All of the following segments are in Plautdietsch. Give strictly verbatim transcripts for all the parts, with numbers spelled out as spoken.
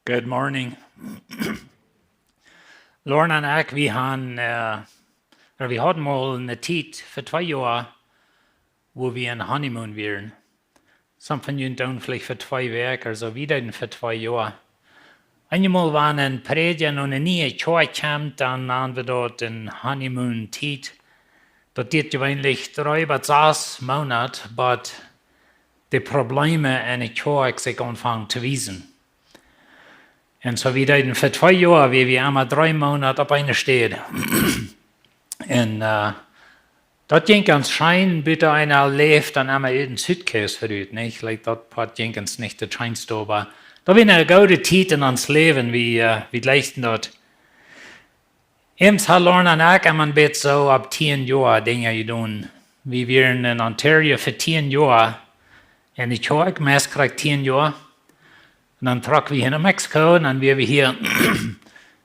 Good morning. Lauren un ekj, wie haben, äh, oder wie hauden mol eene Tiet fa twee Joa, wua wie en honeymoon wieren. Some von junt doonen veleicht fa twee Wäakj ooda soo, wie deeden fa twee Joa. Eenjemol wan een Prädja no eene niee Kjoakj kjemt, dan nanen wie daut een honeymoon Tiet. Daut diet jeweenlich dree bat sas Moonat, bat de Probleme enne Kjoakj sikj aunfangen to wiesen. Un soo wie deeden fa twee Joa, wie, wie emma dree Moonat opp eene Städ. Un, äh, daut jinkj gaunz scheen, bat eena läft dan emma en suitcase verut, nich? Like, daut Poat jinkj ons nich daut scheenste, oba daut wia eene goode Tiet en ons Läwen, wie, äh, wie jlikjten daut. Eemol haud Lauren un ekj emma een bät soo opp tieen Joa Dinja jedonen. Wie wieren en Ontario fa tieen Joa, en de Kjoakj, meist krakjt tieen Joa. Un dan trocken wie hia no Mexiko, un dan wieren wie hia,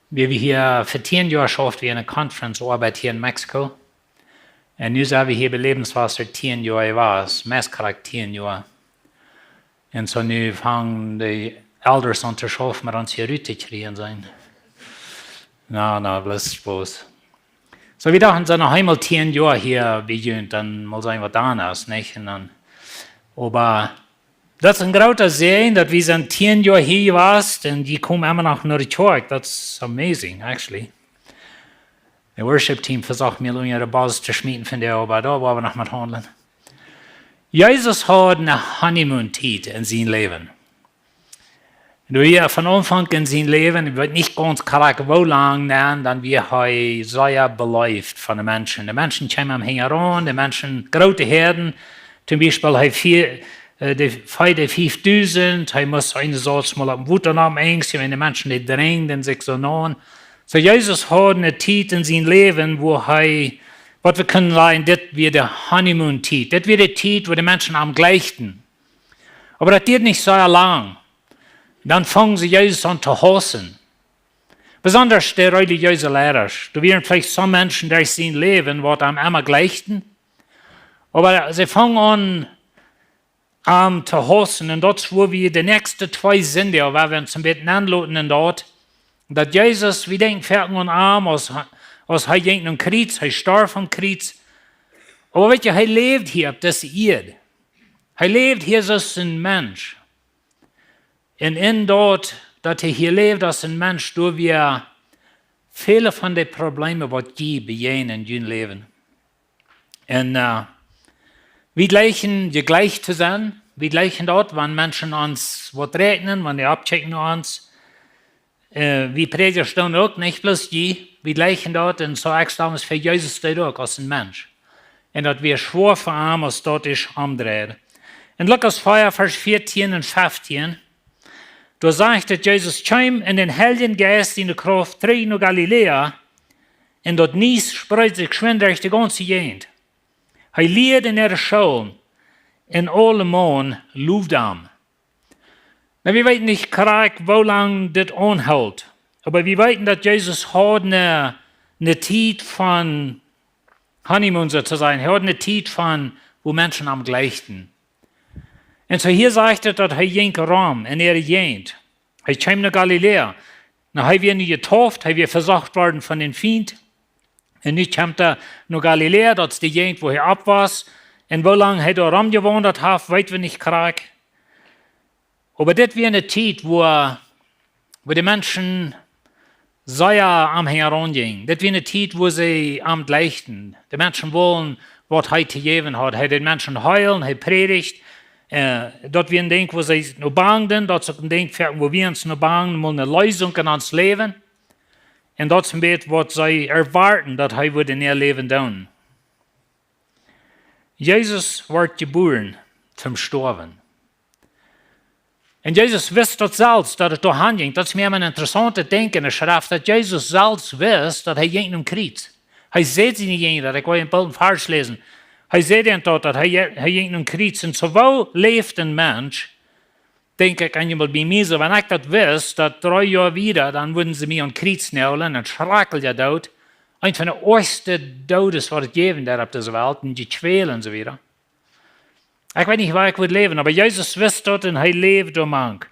wieren wie hia fa tieen Joa, schauft wie eene Conference-Oabeit hia en Mexiko. Un nu sent wie hia bie Lebenswasser tieen Joa jewast, meist krakjt tieen Joa. Un soo nu fangen de Elders aun to schaufen, met ons hia rut to kjrieen sennen. Na, na, bloos Spos. Soo, wie dochten, soo noch eemol tieen Joa hia bie junt, dan mol seenen waut dan es, nich? Un dan, oba daut es een groota Säajen, daut wie sent tieen Joa hia jewast un dee komen emma noch no de Kjoakj. That's amazing, actually. De Worship Team vesocht mie unja de Bus to schmieten von dee, oba doa woa wie noch met haundlen. Jesus haud eene Honeymoon-Tiet en sien Läwen. Doa wia von Aunfank en sien Läwen, ekj weet nich gaunz krakjt woo lang, dan, dan wia hee sea beleeft von de Menschen. De Menschen kjeemen am hinjaraun, de Menschen, groote Häaden. Toom Biespel, hee fie-, äh, de, feed de fiefdusent, hee must eene Sauz mol opp däm Wota nopp enjst, un de Menschen, dee drenjden sikj soo no. Soo, Jesus haud eene Tiet en sien Läwen, wua hee, waut wie kjennen sajen, dit wia de Honeymoon-Tiet. Dit wia de Tiet, wua de Menschen am jlikjten. Oba daut dieed nich soo lang. Dan fungen see Jesus aun to hausen. Besonda de relijeese Leida. Doa wieren veleicht some Menschen derch sien Läwen, waut am emma jlikjten. Oba see fungen aun, am to hausen. Un daut es, wua wie de näakjste twee Sindach, wua wie ons een bät nenloten en daut, daut Jesus, wie denkjen foaken aun am, aus, aus hee jinkj aum Kjriez, hee storf aum Kjriez. Oba weetst, hee läwd hia opp dise Ieed. Hee läwd hia aus een Mensch. Un en daut, daut hee hia läwd aus een Mensch, doa wia väle von de Probleme, waut jie bejäajnen en jun Läwen. Un, äh, wie jlikjen, jejlikjt to sennen, wie jlikjen daut, wan Menschen ons waut räakjnen, wan dee oppkjikjen no ons. Äh, wie Prädja doonen uk, nich bloos jie, wie jlikjen daut, un soo ekj stal mie fa Jesus deed uk aus een Mensch. Un daut wia schwoa fa am, aus daut es aundre. En Lukas vea, Varsch vieetieen un feftieen, doa sajcht daut, Jesus kjeem en dän Heiljen Jeist siene Krauft trigj no Galiläa, un daut Nies spreed sikj schwind derch de gaunze Jäajent. Hee lieed en äare Schoolen, un aulemaun lowd am. Nu, wie weeten nich krakjt, woo lang dit aunhelt. Oba wie weeten, daut Jesus haud eene, eene Tiet von Honeymoon, soo to sajen. Hee haud eene Tiet von, wua Menschen am jlikjten. Un soo hia sajcht et, daut hee jinkj rom en äare Jäajent. Hee kjeem no Galiläa. Nu, hee wia nu jedeept, hee wia vesocht worden von dän Fient. Un nu kjemt hee no Galiläa, daut es de Jäajent, wua hee oppwos. Un woo lang hee doa romjewaundat haft, weeten wie nich krakjt. Oba dit wia eene Tiet, wua, wua de Menschen sea am hinjaraun jinjen. Dit wia eene Tiet, wua see am jlikjten. De Menschen wullen, waut hee to jäwen haud. Hee deed Menschen heelen, hee prädicht. Äh, daut wia een Dinkj, wua see no bangden. Daut es uk een Dinkj, wua wie ons no bangen, mol eene Leesunk en ons Läwen. Un daut es een bät, waut see erwoaten, daut hee wudd en äa Läwen doonen. Jesus wort jebuaren toom stoawen. Un Jesus wist daut selfst, daut et doa han jinkj. Daut es mie een interessauntet Dinkj en de Schreft, daut Jesus selfst wist, daut hee jinkj nom Kjriez. Hee säd siene Jinja, daut, ekj well een poa Varsch läsen. Hee säd an daut, daut hee, hee jinkj nom Kjriez. Un soo, woo läft een Mensch, denkj ekj eemol bie mie soo, wan ekj daut wist, daut dree Joa wieda, dan wudden see mie aum Kjriez näajlen, een schrakjlicha Doot, eent von de oajste Doodes, waut et jäwen deit opp dise Welt, un jekwält un soo wieda. Ekj weet nich, woo ekj wudd läwen, oba Jesus wist daut un hee läwd doamank.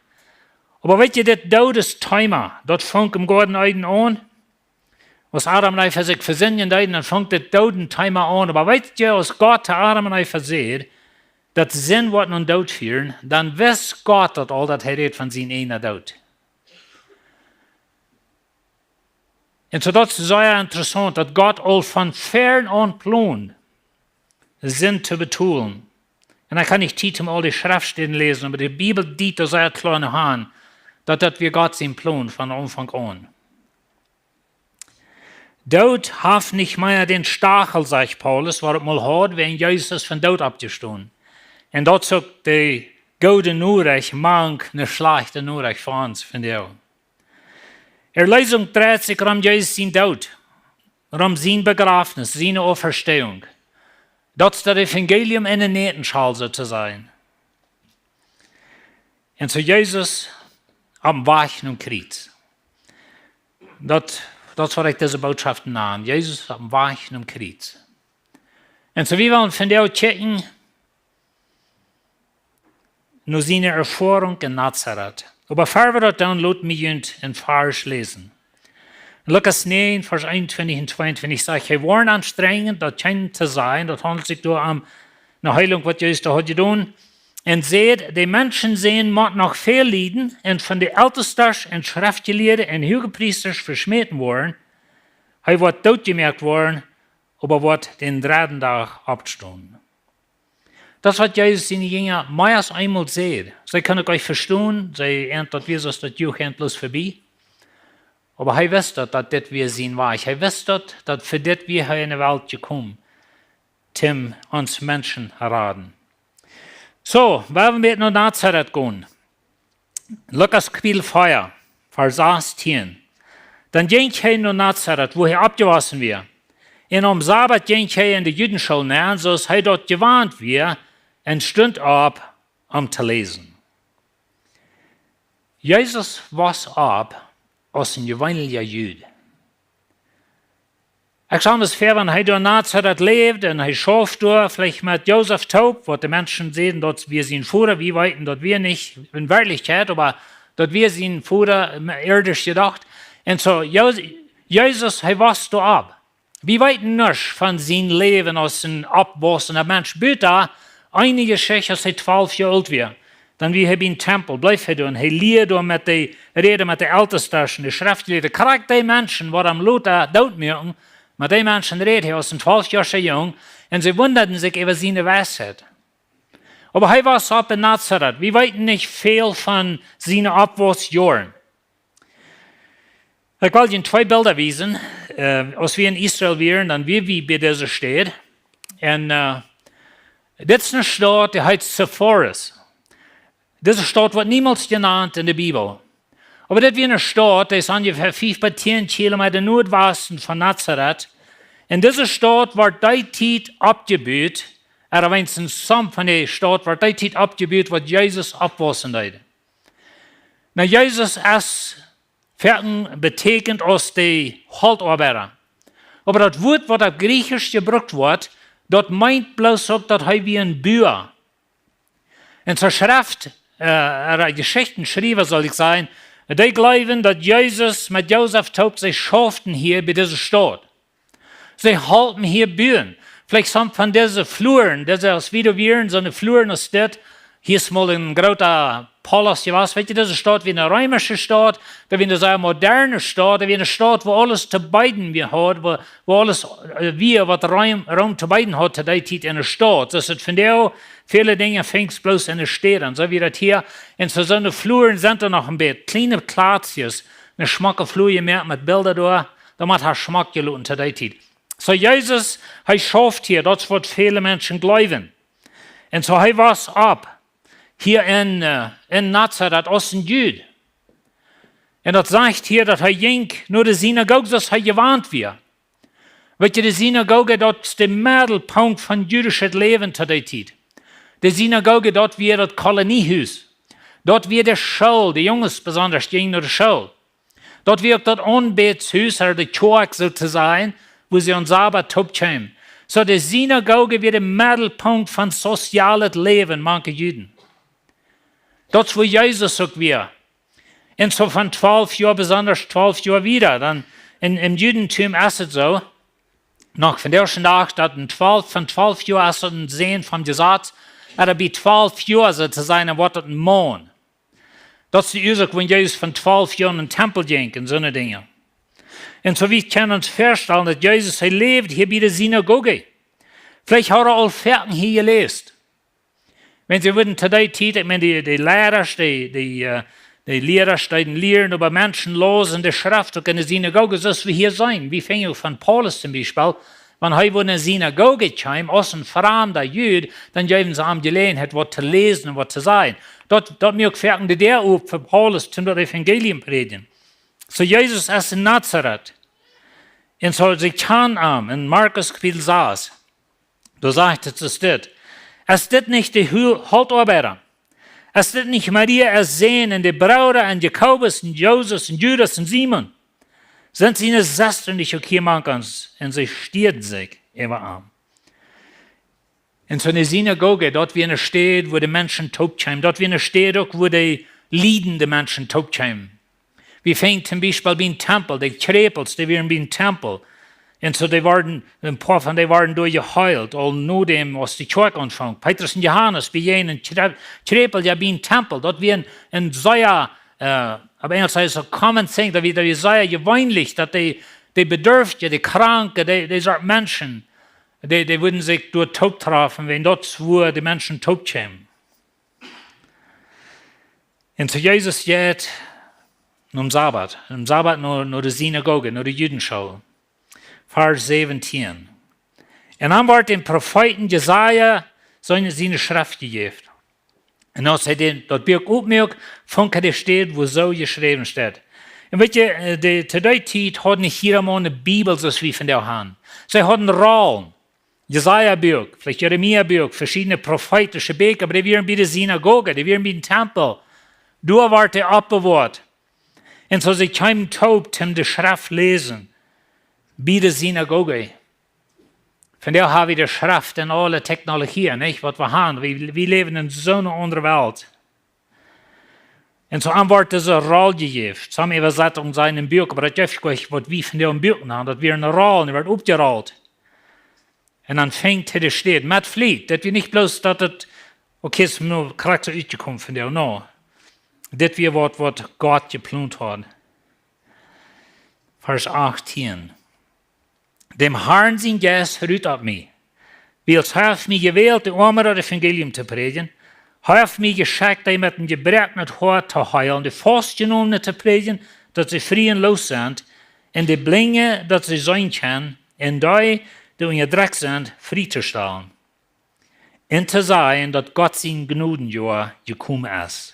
Oba weet jie, dit Doodesteema, daut funk em Goaden Eden aun. Aus Adam un Eva sikj vesindjen deeden, dan funk dit Doodenteema aun. Oba weet jie, aus Gott to Adam un Eva säd, daut Sind woat nom Doot fieren, dan wist Gott daut aul, daut hee räd von sienen eenen Doot. Un soo daut es sea interessaunt, daut Gott aul von väaren aun plond, Sind to betolen. Un ekj kaun nich Tiet om aul de Schreftstäden läsen, oba de Bibel diet doa sea kloa no aun, daut daut wia Gott sien Plon von Aunfank aun. Doot haft nich mea dän Stachel, sajcht Paulus, waut et mol haud, wan Jesus von doot oppjestonen. Un daut es uk de goode Norecht mank ne schlajchte Norecht fa ons, finj ekj. Erlösung dreit sikj rom Jesus sien Doot, rom sien Bejrafnis, siene Auferstehung. Daut es daut Evangelium en de Nähtenschal, soo to sajen. Un soo Jesus opp däm Wajch nom Kjriez. Daut, daut es waut ekj dise Bootschoft nan. Jesus opp däm Wajch nom Kjriez. Un soo wie wellen vondoag kjikjen no siene Erfoarunk en Nazaret. Oba ea wie daut doonen, lot mie junt een Varsch läsen. En Lukas näajen, Varsch eenuntwintich un tweeuntwintich sajcht: Hee woarnd an strenjent, daut kjeenem to sajen, daut haundelt sikj doa om ne Heelunk, waut Jesus doa haud jedonen. Un säd: De Menschensän mott noch väl lieden un von de Eltestasch un Schreftjelieede un Huagepriestasch veschmäten woaren. Hee woat dootjemoakt woaren, oba woat dän dredden Dach oppstonen. Daut es waut Jesus siene Jinja mea aus eemol säd. See kunnen uk nich vestonen, see äant daut wia soo aus daut Joch äant bloos verbie. Oba hee wist daut, daut dit wia sien Wajch. Hee wist daut, daut fa dit wia hee en de Welt jekomen, om ons Menschen to raden. Soo, wie wellen met no Nazaret gonen. Lukas Kapitel vea, Varsch sastieen. Dan jinkj hee no Nazaret, wua hee oppjewossen wia. Un aum Sabat jinkj hee en de Judenschool nenn, soo aus hee daut jewant wia, un stunt opp, om to läsen. Jesus woss opp aus een jeweenlicha Jud. Ekj stal mie daut väa, wan hee doa en Nazaret läwd un hee schauft doa veleicht met Josef toop, waut de Menschen säden, daut wia sien Voda, wie weeten, daut wia nich en Werkjlichkjeit, oba daut wia sien Voda, irdisch jedocht. Un soo, Jo-, Jesus, hee woss doa opp. Wie weeten nuscht von sien Läwen aus een oppwaussenda Mensch. Buta eene Jeschicht, aus hee twalf Joa oolt wia. Dan wia hee biem Tempel, bleef hee doa. Hee lieed doa met de, räd met de Eltestasch un de Schreftjelieede. Krakjt dee Menschen, waut am lota dootmoaken, met dee Menschen räd hee aus een twalfjoascha Jung. Un see wundaden sikj äwa siene Weisheit. Oba hee woss opp en Nazaret. Wie weeten nich väl von siene Oppwaussjoaren. Ekj well junt twee Bilda wiesen. Äh, aus wie en Israel wieren, dan wia wie bie dise Staut. Un, äh, dit es eene Staut, dee heet Sepphoris. Dise Staut woat niemols jenant en de Bibel. Oba dit wia eene Staut, dee es onjefäa fief bat tieen Kilometa Nuadwasten von Nazaret. Un dise Staut wort dee Tiet oppjebut, ooda weens en some von de Staut wort dee Tiet oppjebut, waut Jesus oppwaussen deed. Nu, Jesus es foaken betieekjent aus de Holtoabeida. Oba daut Wuat, waut opp Jriechisch jebrukt woat, daut meent bloos uk, daut hee wia een Bua. Un soo schrift, äh, ooda Jeschichtenschriewa, saul ekj sajen, dee jleewen, daut Jesus met Josef toop, see schauften hia bie dise Staut. See holpen hia buen. Veleicht some von dise Fluaren, dise, aus wie doa wieren, soone Fluaren aus dit. Hia es mol een groota Paulus jewast. Weet jie, dise Staut wia eene reemische Staut, daut wia eene sea moderne Staut, daut wia eene Staut, wua aules to beeden wia haud, wua, wua aules, äh, wia, waut Room, Room to beeden haud to dee Tiet enne Staut. Soo aus et vondoag väle Dinja finjst bloos enne Städ, soo wia daut hia. Un soo, soone Fluaren sent doa noch een bät. Kjliene Kjlatzkjes, eene schmocke Flua jemoakt met Bilda doa. Daut mott hee schmock jeloten to dee Tiet. Soo Jesus, hee schauft hia, daut es waut väle Menschen jleewen. Un soo hee woss opp hia en, äh, en Nazaret aus een Jud. Un daut sajcht hia, daut hee jinkj no de Sinagoog, soo aus hee jewant wia. Weet jie, de Sinagoge, daut es de Meddelpunkt von jüdischet Läwen to dee Tiet. De Sinagoge, daut wia daut Koloniehus. Daut wia de School, de Junges besondasch jinjen no de School. Daut wia uk daut Aunbädshus, ooda de Kjoakj, soo to sajen, wua see aum Sabat toop kjeemen. Soo, de Sinagoge wia de Meddelpunkt von sozialet Läwen mank de Juden. Daut es wua Jesus uk wia. Un soo von twalf Joa, besondasch twalf Joa wieda, dan en, em Judentum es et soo, noch vondoag dän Dach, daut een twalf, von twalf Joa es daut een Sän vom Jesaz, ooda bie twalf Joa, soo to sajen, dan woat daut een Maun. Daut es de Uasoak, wuarom Jesus von twalf Joa en dän Tempel jinkj un soone Dinja. Un soo wie kjennen ons väastalen, daut Jesus, hee läwd hia bie de Sinagoge. Veleicht haud hee aul foaken hia jeläst. Wan see wudden to dee Tiet, ekj meen, dee, dee Liera, dee, dee, äh, dee Liera deeden lieren, oba Menschen lausen de Schreft uk en de Sinagoge, soo aus wie hia seenen. Wie finjen uk von Paulus toom Biespel, wan hee wua en de Sinagoge kjeem, aus een framda Jud, dan jeewen see am Jeläajenheit, waut to läsen un waut to sajen. Daut, daut muak foaken de Däa op fa Paulus, toom daut Evangelium prädjen. Soo, Jesus es en Nazaret. Un soo, see kjanen am en Markus Kapitel sas. Doa sajcht et soo dit: Es dit nich de Hu-, Holtoabeida? Es dit nich Maria äa Sän un de Brooda un Jakobus un Joses un Judas un Simon? Sent siene Sestren nich uk hia mank ons? Un see stieeden sikj äwa am. Un soo, ne Sinagoge, daut wia ne Städ, wua de Menschen toop kjeemen. Daut wia ne Städ uk, wua de liedende Menschen toop kjeemen. Wie finjen toom Biespel biem Tempel, de Kjräpels, dee wieren biem Tempel. Un soo, dee worden, een poa von dee worden doa jeheelt, aul nodäm aus de Kjoakj aunfunk. Petrus un Johanes bejäajnen Kjrä-, Kjräpel, jo, biem Tempel. Daut wia een, een sea, äh, opp Enjelsch sajcht et soo common thing, daut wia, daut wia sea jeweenlich, daut dee, dee Bedurftje, dee Kranke, dee, dee Sort Menschen, dee, dee wudden sikj doa toop trafen, wan daut wua de Menschen toop kjeemen. Un soo Jesus jeit aum Sabat, aum Sabat no, no de Sinagoge, no de Judenschool. Varsch säwentieen. Un dan wort däm Profeet Jesaja siene, siene Schreft jejäft. Un aus hee dän, daut Buak opmuak, funk hee de Städ, wua soo jeschräwen steit. Un weet jie, äh, de, to dee Tiet haud nich jieda Maun ne Bibel, soo aus wie vondoag haben. See hauden Rollen. Jesaja-Buak, veleicht Jeremia-Buak, veschiedne profeetische Bieekja, oba dee wieren bie de Sinagoge, dee wieren biem Tempel. Doa wort dee oppbewoat. Un soo see kjeemen toop, om de Schreft läsen, bie de Sinagoge. Vondoag hab wie de Schreft un aule Technologie, nich? Waut wie haben. Wie, wie läwen en soone aundre Welt. Un soo am wort dise Roll jejäft. Sommje Äwasatunge sajen een Buak, oba daut jeft nich, waut wie vondoag een Buak nanen. Daut wia ne Roll, dee wort oppjerollt. Un dan funk hee de Städ met Fliet. Daut wia nich bloos daut et, okay, es mau krakjt soo utjekomen vondoag, nä. Dit wia waut, waut Gott jeplont haud. Varsch achtieen. Däm Harn sien Jeist rut opp mie. Wiels hee haft mie jewält, de Oame daut Evangelium to prädjen. Hee haft mie jeschekjt, dee met een jebroaknet Hoat to heelen, de Faustjenomne to prädjen, daut see frie un loos sent, un de Blinje, daut see seenen kjennen, un dee, dee unjadrekjt sent, frie to stalen. Un to sajen, daut Gott sien Jnodenjoa jekomen es.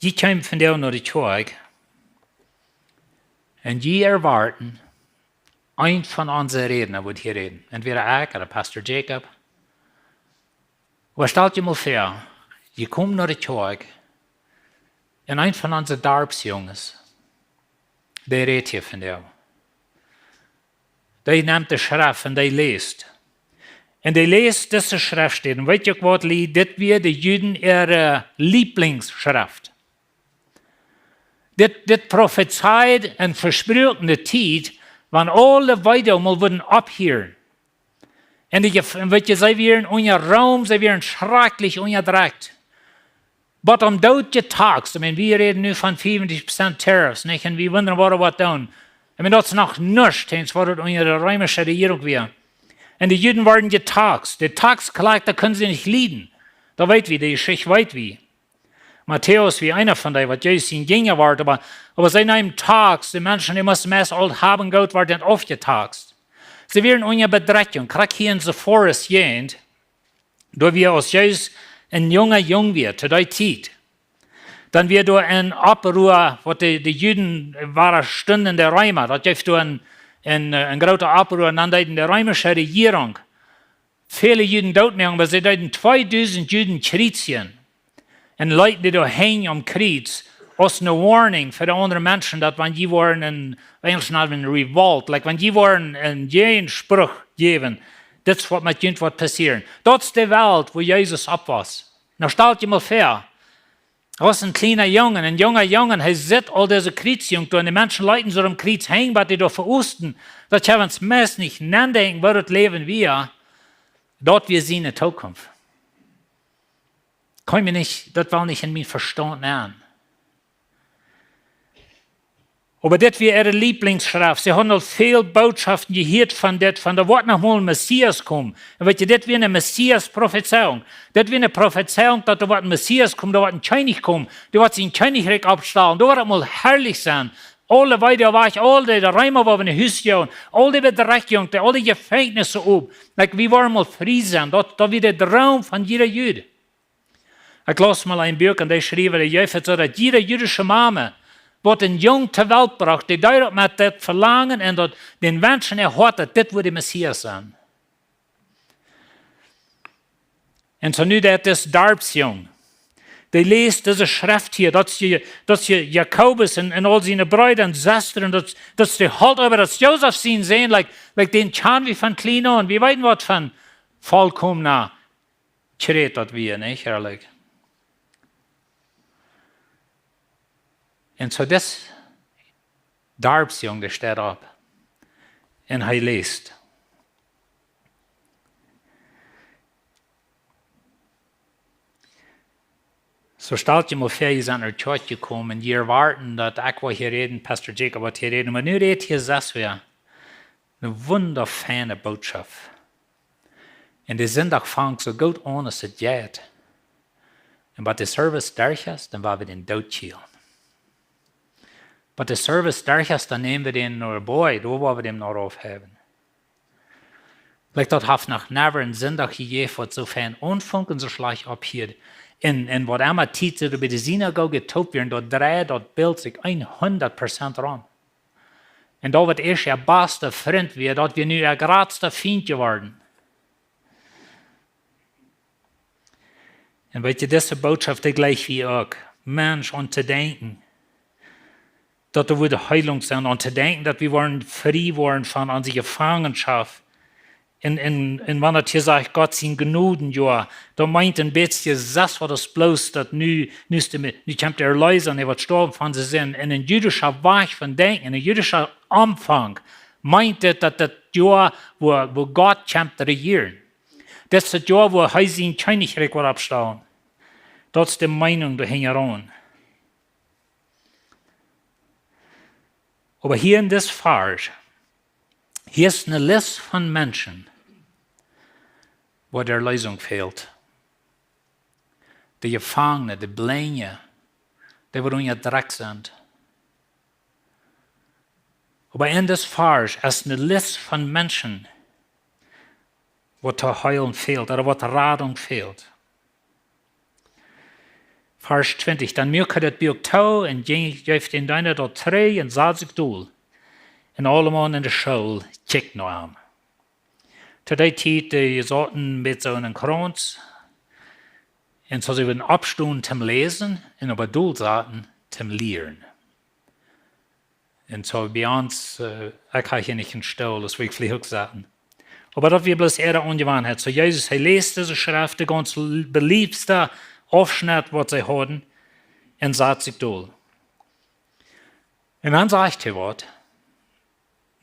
Jie kjeemen vondoag no de Kjoakj un jie erwoaten, eena von onse Rädna wudd hia räden. Entwäda ekj ooda Pastor Jacob. Oba stalt jie mol väa, jie komen no de Kjoakj un eena von onse Darpsjunges, dee rät hia vondoag. Dee nemt de Schreft un dee läst. Un dee läst dise Schreftstäden. Weet jie uk waut, Lied? Dit wia de Juden äare Lieblingsschreft. Dit, dit profezeit un vespruak ne Tiet, wan aule Weedoag mol wudden opphieren. Un dee, un weet jie, see wieren unja Rom, see wieren schrakjlich unjadrekjt. Waut aum Doot jetaxt. I mean, wie räden nu von fiefuntwintich Prozent Tariffs, nich? Un wie wundren, waut wie woaren doonen. I mean, daut es noch nuscht, eent waut daut unja de reemische Rejierunk wia. Un de Juden worden jetaxt. De Tax collector kunnen see nich lieden. Daut weet wie, de Jeschicht weet wie. Matäus wia eena von dee, waut Jesus sien Jinja wort, oba, oba see neemen Tax, de Menschen, dee musten meist aul haben Goot, worden aufjetaxt. See wieren unja Bedrekjunk, krakjt hia en Sepphoris Jäajent, doa wia aus Jesus een junga Jung wia, to dee Tiet. Dan wia doa een Oproa, waut de, de Juden, wia stonden de Reema. Daut jeef doa een, een, äh, een grooten Oproa, un dan deeden de reemische Rejierunk väle Juden dootmoaken, oba see deeden tweedusent Juden kjriezijen un leeten dee doa henjen aum Kjriez, aus eene Warnung fa de aundre Menschen, daut wan dee woaren een, Enjelsch nanen wie een revolt, like, wan dee woaren een Jäajenspruch jäwen, dit es waut met junt woat passieren. Daut es de Welt, wua Jesus oppwos. Nu stalt junt mol väa, aus een kjliena Jung, een junga Jung, hee sitt aul dise Kjrieziunk doa, un de Menschen leeten sikj aum Kjriez henjen, waut dee doa verosten, daut kaun ons meist nich nendenkjen, woo daut Läwen wia, daut wia siene Tookunft. Kaun mie nich, daut well nich en mien Vestaunt nenn. Oba dit wia äare Lieblingsschreft. See hauden aul väl Bootschoften jehieet von dit, von doa woat noch mol een Messias komen. Un weet jie, dit wia eene Messias-Profezeiunk. Dit wia eene Profezeiunk, daut doa woat een Messias komen, doa woat een Kjennich komen, doa woat sien Kjennichrikj oppstalen, doa woat et mol harlich sennen. Aule Weiden wajch, aul dee, de Reema woaren no Hus gonen, aul dee Bedrekjunk, dee, aul dee Jefenkjnisse op. Like, wie woaren mol frie sennen. Daut, daut wia de Droom von jieda Jud. Ekj laus mol een Buak un dee schreef, dee jeef et soo, daut jiede jüdische Mame, waut een Jung to Welt brocht, dee deed daut met daut Velangen un daut, dän Wensch en äa Hoat, daut dit wudd de Messias sennen. Un soo nu daut dis Darpsjung, dee läst dise Schreft hia, daut es je, daut es je Jakobus un, un aul siene Breeda un Sestren, daut, daut es de Holt äwa, daut es Josef sien Sän, like, like, dän kjanen wie von kjlien aun, wie weeten waut von volkomna Kjrät daut wia, nich, ehrlich. Un soo dis Darpsjung, dee steit opp. Un hee läst. Soo stalt junt mol väa, jie sent no de Kjoakj jekomen, jie erwoaten, daut ekj woa hia räden, Pastor Jacob woat hia räden, oba nu rät hia sest wäa. Eene wundafeine Bootschoft. Un de Sindach fangt soo goot aun aus et jeit. Un waut de Service derch es, dan woa wie dän doot kjielen. Waut de Service derch es, dan näm wie dän no de Boy, doa woa wie dän no rauf haben. Like, daut haft noch never een Sindach jejäft, waut soo fein aunfunk un soo schlajcht opphilt. Un, un waut emma Tiet see bie de Sinagoge toop wieren, doa dreid daut Bilt sikj hundat Prozent rom. Un daut waut ieescht äa basta Frint wia, daut wia nu äa jratsta Fient jeworden. Un weet jie, dise Bootschoft, dee jleich wie uk. Mensch, aun to denkjen, daut doa wudd Heelunk sennen, aun to denkjen, daut wie woaren frie woaren von onse Jefangenschoft. Un, un, un wan daut hia sajcht, Gott sien Jnodenjoa, daut meent een bät sest waut aus bloos daut nu, nu es de, nu kjemt de Erleesa, un hee woat stoawen von siene Sind. En een jüdischa Wajch von denkjen, en een jüdischa Aunfank, meent dit, daut daut Joa, wua, wua Gott kjemt rejieren. Daut es daut Joa, wua hee sien Kjennichrikj woat oppstalen. Daut es de Meenunk doa hinjaraun. Oba hia en dis Varsch, hia es eene List von Menschen, wua de Erleesunk fält. De Jefangne, de Blinje, dee, waut unjadrekjt sent. Oba en dis Varsch es eene List von Menschen, waut to heelen fält, ooda waut Radunk fält. Varsch twintich: Dan muak hee daut Buak too un jinkj, jeef dän Deena daut trigj un sad sikj dol. Un aulemaun en de School kjikjt no am. To dee Tiet, dee sauten met soo eenen Krauns. Un soo see wudden oppstonen toom läsen un oba dol saten toom lieren. Un soo bie ons, äh, ekj hab hia nich een Stool, daut wudd ekj veleicht uk sajen. Oba daut wia bloos äare Aunjewanheit. Soo Jesus, hee läst dise Schreft, de gaunz l-, beliebste Aufschnitt, waut see hauden, un sad sikj dol. Un dan sajcht hee waut,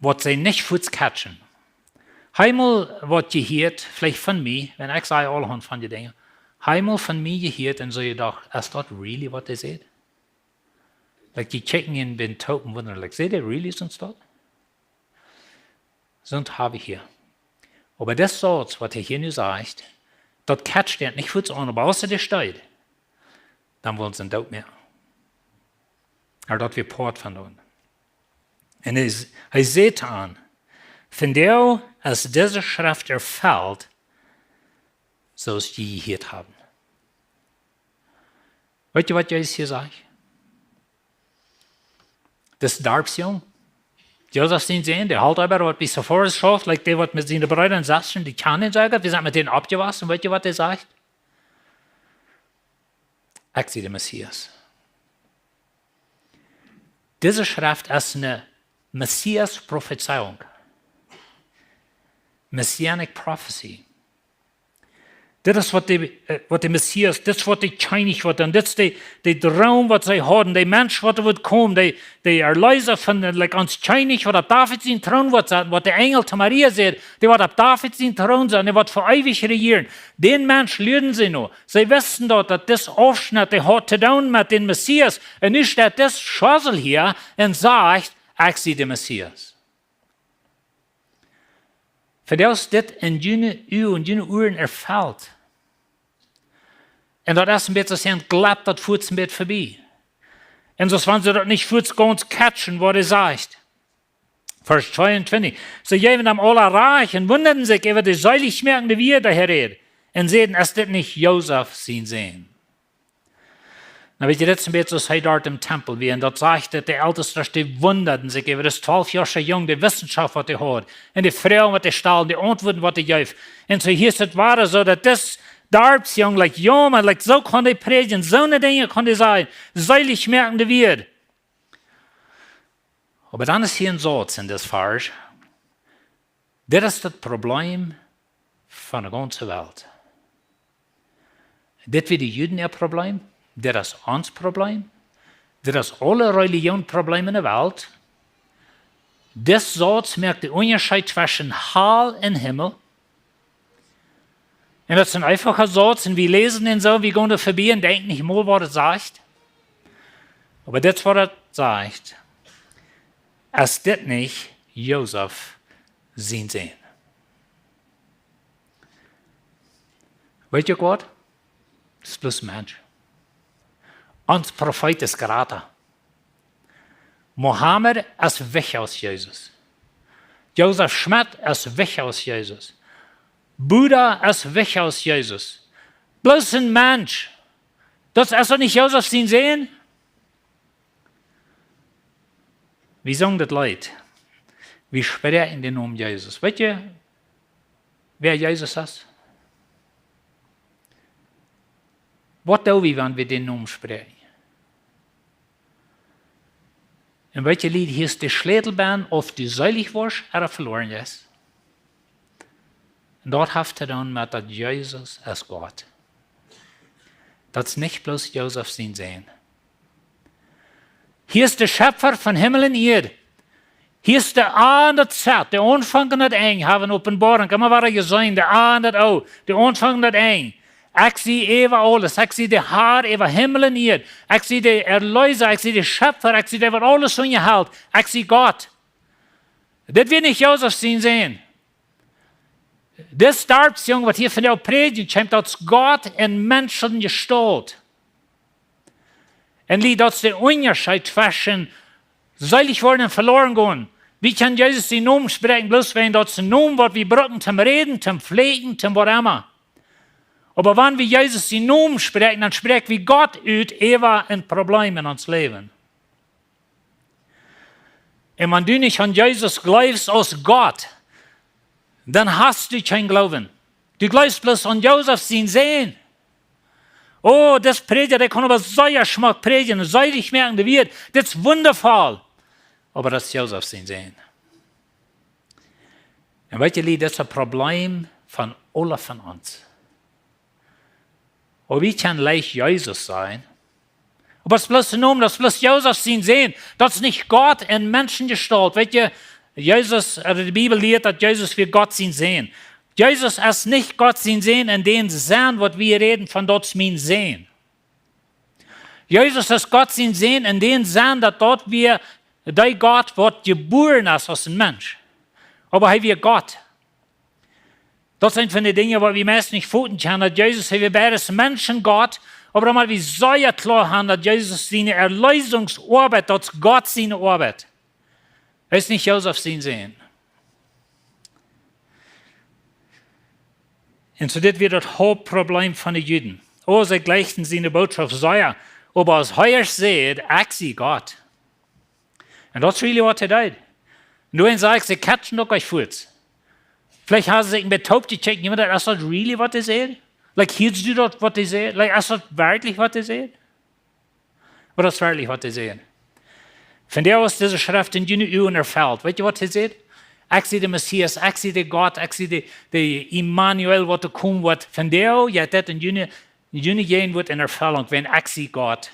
waut see nich fuaz catchen. Hee mol waut jehieet, veleicht von mie, wan ekj saj aulahaunt von dee Dinja, hee mol von mie jehieet un soo jedocht, es daut really waut hee sajcht? Like, dee kjikjen en bent toop un wundren, like, sajcht hee really soont daut? Soont hab ekj hia. Oba dis Sauz, waut hee hia nu sajcht, daut catcht an nich fuaz aun, oba aus et doa steit, dan wellen see doot moaken. Oba daut wia Poat von dän. Un hee s-, hee säd to an: Vondoag es dise Schreft erfelt, soo aus jie jehieet haben. Weet jie, waut Jesus hia sajcht? Dis Darpsjung, Josef sien Sän, dee Holtoabeida, waut bie Sepphoras schauft, like dee, waut met siene Breeda un Sestren, dee kjanen dän sea goot, dee sent met dän oppjewossen. Weet jie, waut dee sajcht? Ekj sie de Messias. Dise Schreft es eene Messias-Profezeiung. Messianic prophecy. Dit es waut de, äh, waut de Messias, dit es waut de Kjennich woat, un dit es de, de Droom, waut see hauden, de Mensch, waut doa woat komen, de, de Erleesa von, äh, like, ons Kjennich, waut opp David sien Troon woat setten, waut de Enjel to Maria säd, dee woat opp David sien Troon setten, dee woat fa eewich rejieren. Dän Mensch luaden see no. See wisten daut, daut dis Aufschnett, dee haud to doonen met dän Messias. Un nu steit dis Schosel hia un sajcht: Ekj sie de Messias. Fa dee es dit en june Uagen, en june Uaren erfelt. Un daut es een bät soo aus een Glap, daut fuat een bät verbie. Un soo aus wan see daut nich fuats gaunz catchen, waut hee sajcht. Varsch tweeuntwintich. See jeewen am aula Rajcht un wundaden sikj äwa de seelichmoakende Wieed, dee hee räd. Un säden: Es dit nich Josef sien Sän? Na, weet jie, dit es een bät soo aus hee doa em Tempel wia. Un daut sajcht, daut de Eltestasch, dee wundaden sikj äwa dis twalfjoascha Jung, de Wissenschoft, waut hee haud. Un de Froagen, waut hee stald, de Auntwuaten, waut hee jeef. Un soo hia es et wada soo, daut dis Darpsjung, like, jo, mau, like, soo kaun hee prädjen, soone Dinja kaun hee sajen, seelichmoakende Wieed. Oba dan es hia een Sauz en dis Varsch. Dit es daut Problem von de gaunze Welt. Dit wia de Juden äa Problem, dit es ons Problem, dit es aule Relijoon Problem en de Welt. Dis Sauz moakt dän Unjascheet tweschen Hal un Himmel. Un daut es een eefacha Sauz, un wie läsen dän soo, wie gonen doa verbie un denkjen nich mol, waut et sajcht. Oba dit es, waut et sajcht: Es dit nich Josef sien Sän? Weet jie waut? Daut es bloos een Mensch. Ons Profeet es jrata. Mohammed es wichtja aus Jesus. Josef Schmidt es wichtja aus Jesus. Buddha es wichtja aus Jesus. Bloos een Mensch. Daut es doch nich Josef sien Sän? Wie sungen daut Leet. Wie spräakjen dän Nomen Jesus. Weet jie, wäa Jesus es? Waut doo wie, wan wie dän Nomen spräakjen? Un weet jie, Lied, hia es de Schlätel bie, auf du seelich woascht ooda veloaren jeist. Un daut haft to doonen met daut Jesus es Gott. Daut es nich bloos Josef sien Sän. Hia es de Schepfa von Himmel un Ieed. Hia es de A un daut Z, de Aunfank un daut Enj, hab wie en Openboarunk emma wada jeseenen, de A un daut O, de Aunfank un daut Enj. Ekj sie äwa aules, ekj sie de Har äwa Himmel un Ieed, ekj sie de Erleesa, ekj sie de Schepfa, ekj sie dee, waut aules unjahelt, ekj sie Gott. Dit wia nich Josef sien Sän. Dis Darpsjung, waut hia vondoag prädjen kjemt, daut es Gott en Menschengestalt. Un Lied, daut es de Unjascheet tweschen seelich woaren un veloaren gonen. Wie kjennen Jesus sien Nomen spräakjen, bloos wäajen daut es een Nomen, waut wie brucken toom räden, toom flieekjen, toom waut emma. Oba wan wie Jesus sien Nomen spräakjen, dan spräakj wie Gott ut äwa een Problem en ons Läwen. Un wan du nich aun Jesus jleefst aus Gott, dan hast du kjeen Gloowen. Du jleefst bloos aun Josef sien Sän. Oh, dis Prädja, dee kaun oba sea schmock prädjen un seelich moaken de Welt. Dit es wundavoll. Oba daut es Josef sien Sän. Un weet jie, Lied, daut es een Problem von aule von ons. Oba wie kjennen leicht Jesus sennen. Oba daut es bloos een Nomen, daut es bloos Josef sien Sän. Daut es nich Gott en Menschengestalt. Weet jie, Jesus, äh, de Bibel lieet, daut Jesus wia Gott sien Sän. Jesus es nich Gott sien Sän en dän Senn, waut wie räden von daut es mien Sän. Jesus es Gott sien Sän en dän Senn, daut daut wia dee Gott, waut jebuaren es aus een Mensch. Oba hee wia Gott. Daut es eent von de Dinja, waut wie meist nich foten kjennen, daut Jesus, hee wia beides Mensch un Gott, oba dan mott wie sea kloa haben, daut Jesus siene Erleesungsoabeit, daut es Gott siene Oabeit. Hee es nich Josef sien Sän. Un soo dit wia daut Hauptproblem von de Juden. Oh, see jleichten siene Bootschoft sea. Oba aus hee säd, "Ekj sie Gott." Un daut es really waut hee deed. Un doa saj ekj, see catchen daut uk fuaz. Veleicht haben see sikj een bät toop jekjikjt, jo, es daut really waut hee säd? Like, hieescht du daut waut hee säd? Like, es daut werkjlich waut hee säd? Oba daut es werkjlich waut hee säd. Von doa aus dise Schreft en june Uagen erfelt. Weetst du waut hee säd? "Ekj sie de Messias, ekj sie de Gott, ekj sie de, de Immanuel, waut doa komen woat." Von doa aus, jo, daut en june, en june Jäajenwoat en Erfellunk, wan ekj sie Gott,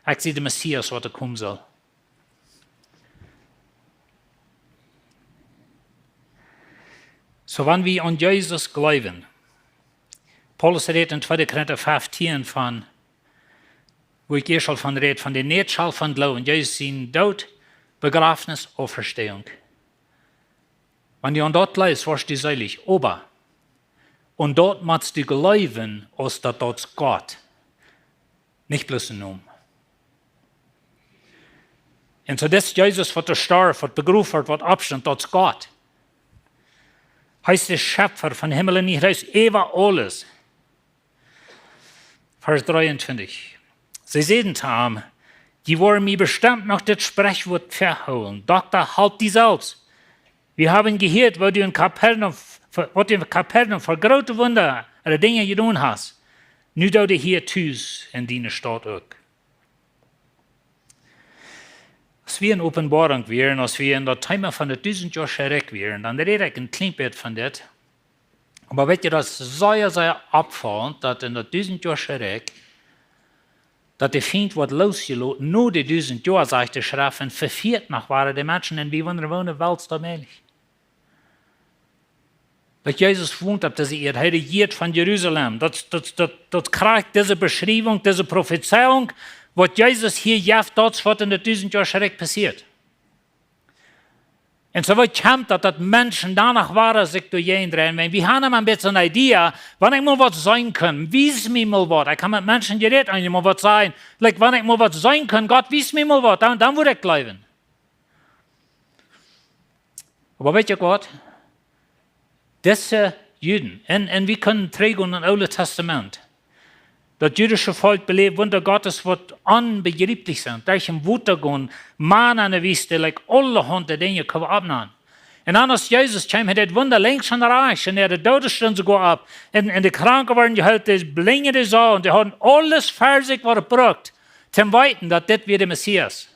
ekj sie de Messias, waut doa komen saul. Soo, wan wie aun Jesus jleewen, Paulus rät en tweede Korinta feftieen von, wua ekj ieescht aul von räd, von de Notschau von Gloowen, Jesus sien Doot, Bejrafnis, Auferstehung. Wan du aun daut jleefst, woascht du seelich, oba aun daut motst du jleewen, aus daut daut es Gott, nich bloos een Nomen. Un soo dis Jesus, waut doa storf, waut begroft wort, waut oppstunt, daut es Gott. Hee es de Schepfa von Himmel un Ieed, hee es äwa aules. Varsch dreeuntwintich. See säden to am: "Jie woaren mie bestemt noch dit Sprichwuat vehoolen: Dokta, halp die selfst. Wie haben jehieet, waut du en Kapernaum, waut du en Kapernaum fa groote Wunda ooda Dinja jedonen hast. Nu doo dee hia tus en diene Staut uk." Aus wie en Openboarunk wieren, aus wie en daut Thema von daut dusentjoasche Rikj wieren, dan räd ekj een kjlien bät von dit. Oba weetst du, daut es sea, sea oppfaulent, daut en daut dusentjoasche Rikj, daut de Fient woat losjeloten, no de dusent Joa, sajcht de Schreft, un vefieet noch wada de Menschen, un wie wundren, woo en de Welt es daut mäajlich. Daut Jesus wont opp dise Ieed, hee rejieet von Jerusalem. Daut, daut, daut, daut kjricht dise Beschriewunk, dise Profezeiunk, waut Jesus hia jeft, daut es waut en daut dusentjoasche Rikj passieet. Un soo waut kjemt daut, daut Menschen doano wada sikj doajäajen dreien. Wan wie haben een bät eene Idee, wan ekj mau waut seenen kaun, wies mie mau waut. Ekj hab met Menschen jerät, eenjemol waut sajen, like, wan ekj mau waut seenen kaun, Gott, wies mie mau waut, dan, dan wudd ekj jleewen. Oba weetst du waut? Dise Juden, un, un wie kjennen trigjgonen en daut Oole Tastament. Daut jüdische Volkj beläwd Wunda Gottes, waut onbejrieplich sent. Derch daut Wota gonen, Mana en de Wiest, like, aulahaunt Dinja kjennen wie oppnämen. Un dan aus Jesus kjeem, hee deed Wunda lenkjs un rajchts, un hee deed de Doode stonden soogoa opp, un, un de Kranke worden jeheelt, de Blinje, dee sagen, dee hauden aules fa sikj, waut et brukt, toom weeten, daut dit wia de Messias.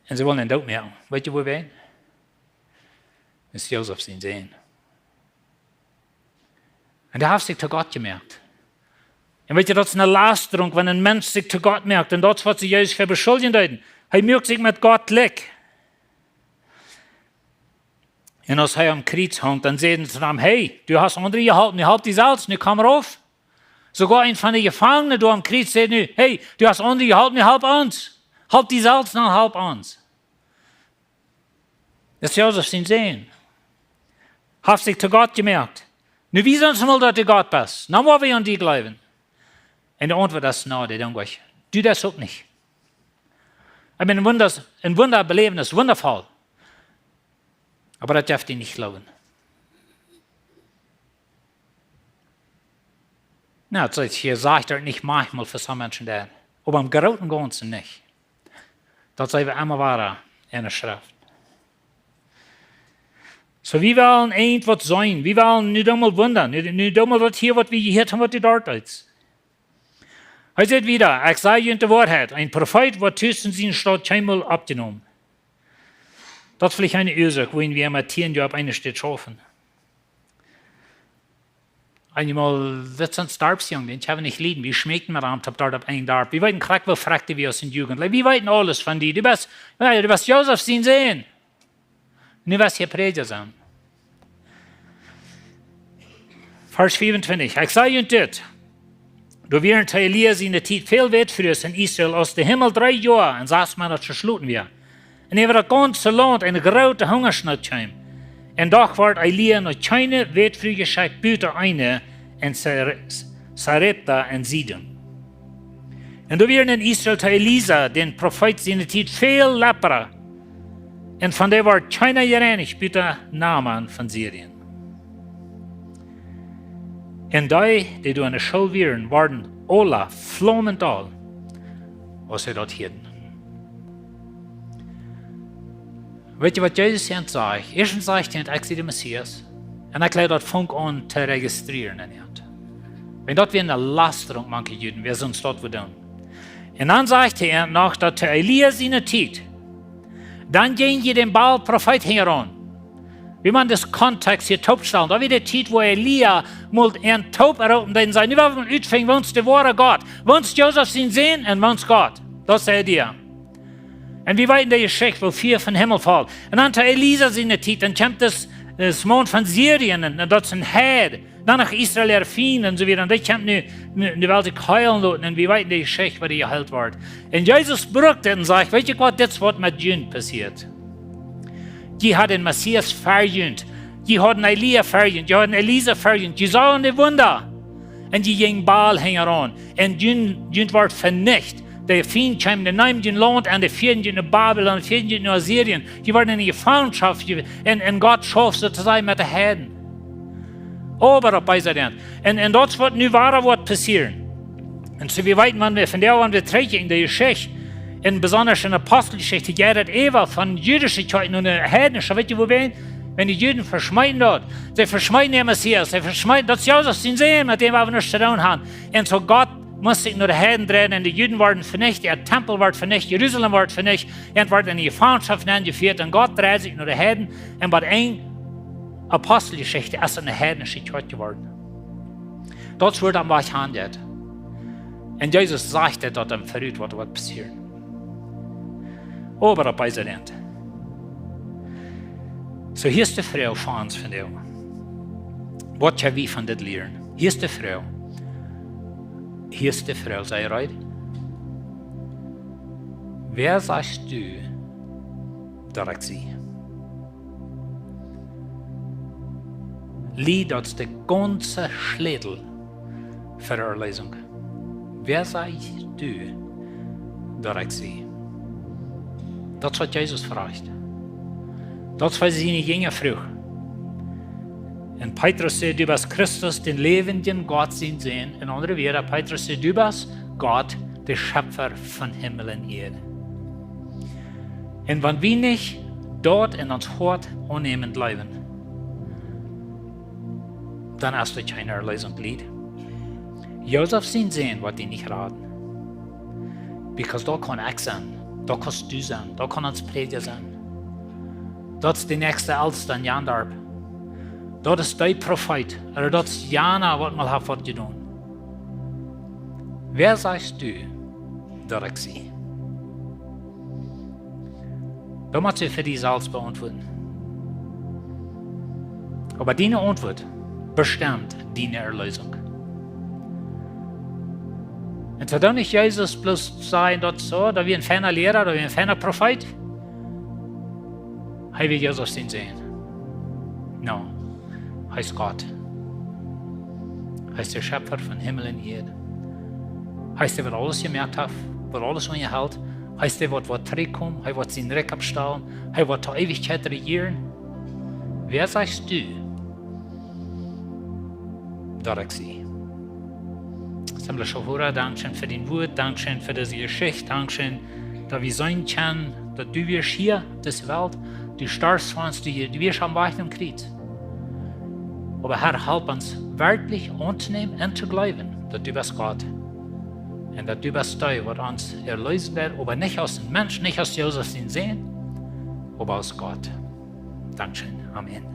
Un see wullen am doot moaken. Weetst du, woo wäajen? Daut es Josef sien Sän. Un dee haft sikj to Gott jemoakt. Un weetst du, daut es eene Lastrunk, wan een Mensch sikj to Gott moakt. Un daut es waut see Jesus fa beschuljen deeden. Hee muak sikj met Gott jlikj. Un aus hee aum Kjriez hunk, dan säden see to am: "Hey, du hast aundre jeholpen, nu halp die selfst, nu komm rauf." Soogoa een von de Jefangne doa aum Kjriez säd nu: "Hey, du hast aundre jeholpen, nu halp ons. Halp die selfst, dan halp ons." Daut es Josef sien Sän. Haft sikj to Gott jemoakt. Nu wies ons mol, daut du Gott best. Dan woa wie aun die jleewen. Un de Auntwuat es: "Nä, dee doonen nich. Du daut uk nich." Ekj meen, een Wunda, een Wunda beläwen es wundavoll. Oba daut jeft die nich jleewen. Nu, daut sajcht hia, sajcht daut nich maunchmol fa sommje Menschen daut. Oba em grooten Gaunzen nich. Daut seenen wie emma wada en de Schreft. Soo, wie wellen irjentwaut seenen. Wie wellen nu dan mol wundren. Nu, nu dan mol daut hia, waut wie hia haben, waut du doa deist. Hee sajcht wieda: "Ekj saj junt de Woarheit, een Profeet woat tus en siene Staut kjeenmol oppjenomen." Daut es veleicht eene Uasoak, wuarom wie emma tieen Joa opp eene Städ schaufen. Eenjemol, daut sent Darpsjunges, dee kjenn wie nich lieden. Wie schmäakjen met an, opp doa opp een Darp. Wie weeten krakjt, woo frakjt dee wia aus eene Jugend. Like, wie weeten aules von die. Du best, jo, du best Josef sien Sän. Nu woascht du Prädja sennen. Varsch vea un twintich. Ekj saj junt dit. Doa wieren to Elia siene Tiet väl Wätfrues en Israel, aus de Himmel dree Joa un sas Moonat jeschloten wia. Un äwa daut gaunze Launt eene groote Hungasnoot kjeem. Un doch wort Elia no kjeene Wätfru jeschekjt, buta eene en Sare-, Sarepta en Sidon. Un doa wieren en Israel to Elisa, dän Profeet siene Tiet, väl Lepra. Un von dee wort kjeena jereinicht, buta Naaman von Syrien. Un dee, dee doa enne School wieren, worden aula flaumend aul, aus see daut hieeden. Weetst waut Jesus an sajcht? Ieeschtens sajcht hee: "Ekj sie de Messias." Un ekj jleew, daut funk aun to registrieren en an. Wan daut wia eene Lastrunk mank de Juden, wäa sonst daut wudd doonen. Un dan sajcht hee noch, daut to Elia siene Tiet, dan jinjen dee dän Baal Profeet hinjaraun. Wie motten dän Kontext hia toopstalen. Daut wia de Tiet, wua Elia mol en toop roopen deed un säd: "Nu woa wie utfinjen, woont de woare Gott? Woont Josef sien Sän un woont Gott?" Daut säd hee. Un wie weeten de Jeschicht, woo Fia vom Himmel foll. Un dan to Elisa siene Tiet, dan kjemt dis, dis Maun von Syrien, un, un daut es een Heid. Dan noch Israel äare Fiend un soo wieda. Un dee kjemt nu, nu, nu well sikj heelen loten. Un wie weeten de Jeschicht, woo dee jeheelt wort. Un Jesus brukt dit un sajcht: "Weetst waut, dit es waut met junt passieet. Jie hauden dän Messias ver junt. Jie hauden Elia ver junt. Jie hauden Elisa ver junt. Jie sagen de Wunda. Un jie jinjen Baal hinjaraun. Un junt, junt wort venicht. De Fiend kjeem, dee neemen jun Launt un dee fieeden junt no Babylon, fieeden junt no Assyrien. Jie worden enne Jefangenschoft, jie, un, un Gott schauft soo to sajen met de Heiden." Oba opp beese Räd. Un, un daut es waut nu wada woat passieren. Un soo, wie weeten, wan wie von doa, wan wie trigjkjikjen enne Jeschicht, un besonda enne Aposteljeschicht, jeit daut äwa von jüdische Kjoakj no eene heidnische, weetst du, woo wan, wan de Juden veschmeeten daut. See veschmeeten dän Messias, see veschmeeten, daut es Josef sien Sän, met däm woa wie nuscht to doonen haben. Un soo Gott must sikj no de Heiden dreien un de Juden worden venicht, äa Tempel wort venicht, Jerusalem wort venicht, un wort enne Jefangenschoft nenjefieet un Gott dreid sikj no de Heiden un bie eene Aposteljeschicht es et eene heidnische Kjoakj jeworden. Daut es woo daut aum Wajch han jeit. Un Jesus sajcht daut, daut am verut woat, woat passieren. Oba opp beese Räd. Soo, hia es de Froag fa ons vondoag. Waut kjenn wie von dit lieren? Hia es de Froag. Hia es de Froag, sie reed? Wäa sajchst du, daut ekj sie? Lied, daut es de gaunze Schlätel fa de Erlösung. Wäa sajchst du, daut ekj sie? Daut es waut Jesus fruach. Daut es waut siene Jinja fruagen. Un Petrus säd: "Du best Christus, dän läwendjen Gott sien Sän." En aundre Wieed, Petrus säd: "Du best Gott, de Schepfa von Himmel un Ieed." Un wan wie nich daut en ons Hoat aunnämen jleewen, dan es doa kjeene Erlösung, Lied. Josef sien Sän woat die nich raden. Because daut kaun ekj sennen, daut kaust du sennen, daut kaun ons Prädja sennen. Daut es de näakjste Eltesta en jant Darp. Daut es de Profeet, ooda daut es jana, waut mol haft waut jedonen. Wäa sajchst du, daut ekj sie? Daut motst du fa die selfst beauntwuaden. Oba diene Auntwuat bestemt diene Erlösung. Un soo dan nich Jesus bloos sajen, daut soo, daut wia een feina Liera, daut wia een feina Profeet. Hee wia Jesus sien Sän. No. Hee es Gott. Hee es de Schepfa von Himmel un Ieed. Hee es dee, waut aules jemoakt haft, waut aules unjahelt. Hee es dee, waut, waut trigjkomen, hee woat sien Rikj oppstalen, hee woat to Eewichkjeit rejieren. Wäa sajchst du, daut ekj sie? Himmlischa Voda, dankscheen fa dien Wuat, dankscheen fa dise Jeschicht, dankscheen, daut wie seenen kjennen, daut du wieescht hia, dise Welt, du storfst fa ons, du, du wieescht aum Wajch nom Kjriez. Oba Herr, help ons werkjlich auntonämen un to jleewen, daut du best Gott. Un daut du best dee, waut ons erlösen woat, oba nich aus een Mensch, nich aus Josef sien Sän, oba aus Gott. Dankscheen. Amen.